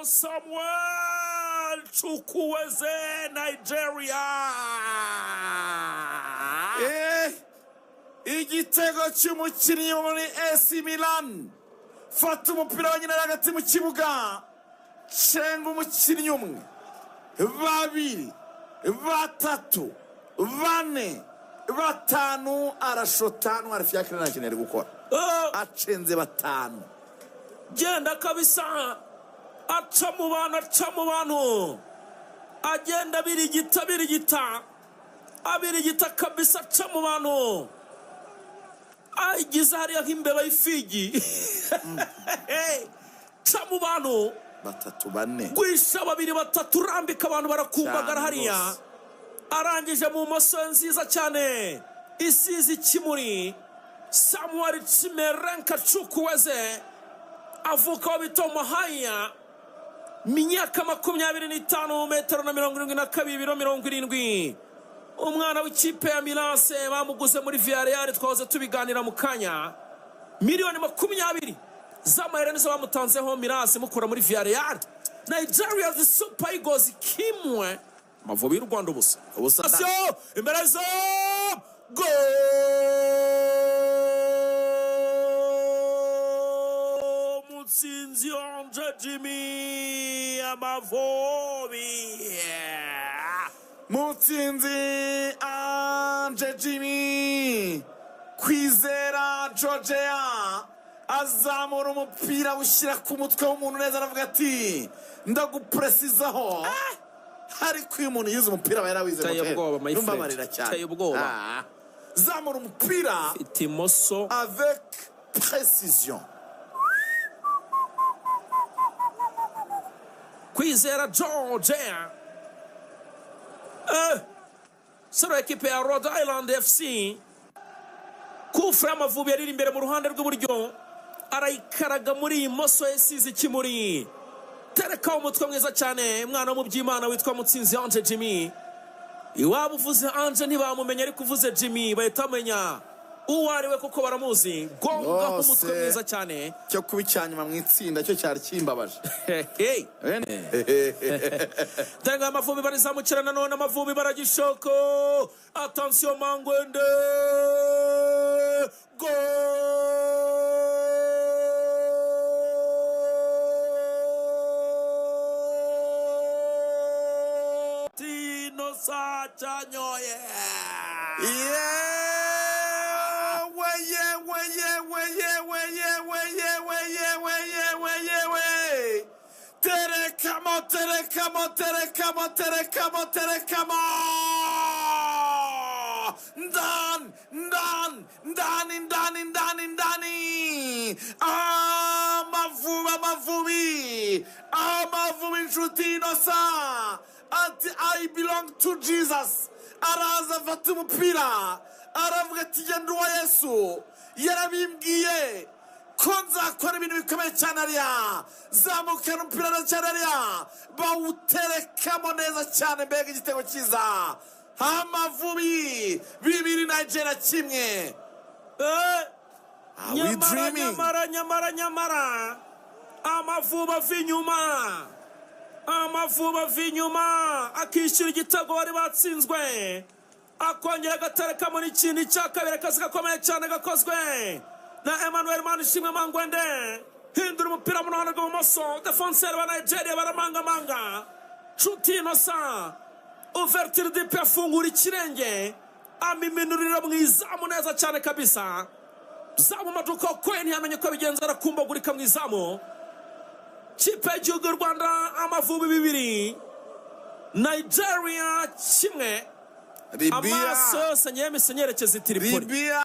Samuel Chukwueze, Nigeria. Igitego cy'umukinnyi wo muri AC Milan. Fata umupira wenyine ari hagati mu kibuga, cenga umukinnyi umwe, babiri, batatu, bane, batanu, arashota. Ntwari Fiacre nta kintu yari gukora. Acenze batanu. Genda kabisa, aca mu bantu, aca mu bantu, agenda abirigita, abirigita, abirigita kabisa, aca mu bantu, ayigize hariya nk'imbeba y'ifigi, ca mu bantu. Batatu, bane. Gwisha babiri, batatu, urambika abantu, barakumbagara. Cyane Hariya rwose. Arangije mu moso nziza cyane isize ikimuri. Samuel Chimerenka Chukwueze avuka aho bita Umuhaya, myaka 25, metero na 72, ibiro 70, umwana w'ikipe ya Milan AC. Bamuguze muri Villarreal, twahoze tubiganira mu kanya. Miliyoni 20 z'amayero nizo bamutanzeho. Milan AC mukura muri Villarreal. Nigeria, the Super Eagles kimwe, Amavubi y'u Rwanda ubusa. Ubusa. Attention, imbere zo go! Mutsinzi Ange Jimmy, Amavubi. Mutsinzi Ange Jimmy, Kwizera Georgia azamura umupira, ushyira ku mutwe w'umuntu neza, aravuga ati: "Ndagupuresizaho." Ariko iyo umuntu yize umupira aba yarawize. Uteye Moteri. ubwoba, my friend. Numbabarira cyane. Uteye ubwoba. Ah. Zamura umupira Imoso. avec précision. Kwizera George, sero ekipe ya Rhode Island FC. Kufra y'Amavubi yari iri imbere mu ruhande rw'iburyo, arayikaraga muri iyi moso yasize ikimuri, terekaho umutwe mwiza cyane. Umwana wo mu Byimana witwa Mutsinzi Ange Jimmy. Iwabo uvuze Ange ntibamumenya, ariko uvuze Jimmy bahita bamenya uwo ari we kuko baramuzi. Gongaho Rwose. umutwe mwiza cyane. Cyo kuba icya nyuma mu itsinda cyo cyari kimbabaje. Hey. Tenga Amavubi barizamukira nanone, Amavubi baragishoko. Attention, Mangwende, go! Tino Sachanyoye. Yewe, yewe, yewe, yewe, yewe, yewe, yewe, yewe, yewe! Terekamo, terekamo, terekamo, terekamo, terekamo! Ndani, ndani, ndani, ndani, ndani, ndani! Amavubi, Amavubi, Amavubi! Inshuti Inosa ati: "I belong to Jesus." Araza afata umupira, aravuga ati: "Genda uwa Yesu yarabimbwiye ko nzakora ibintu bikomeye cyane." Ariya zamukana umupira neza cyane, ariya bawuterekamo neza cyane. Mbega igitego cyiza! Amavubi 2, Nigeria 1. Are we Nyamara dreaming? Nyamara, nyamara, nyamara Amavubi ava inyuma, Amavubi ava inyuma akishyura igitego bari batsinzwe, akongera agaterekamo n'ikindi cya kabiri. Akazi gakomeye cyane gakozwe na Emmanuel Manishimwe Mangwende. Hindura umupira mu ruhande rw'ibumoso, défenseur ba Nigeria baramangamanga. Nshuti Inosa, ouverture du pied, afungura ikirenge, amiminurira mu izamu neza cyane kabisa. Zamu Maduka Okoye ntiyamenye uko bigenza, arakumbagurika mu izamu. Kipe y'igihugu y'u Rwanda Amavubi 2, Nigeria 1. Libya. Amaso yose nyemise nyerekeza i Tripoli. Libya.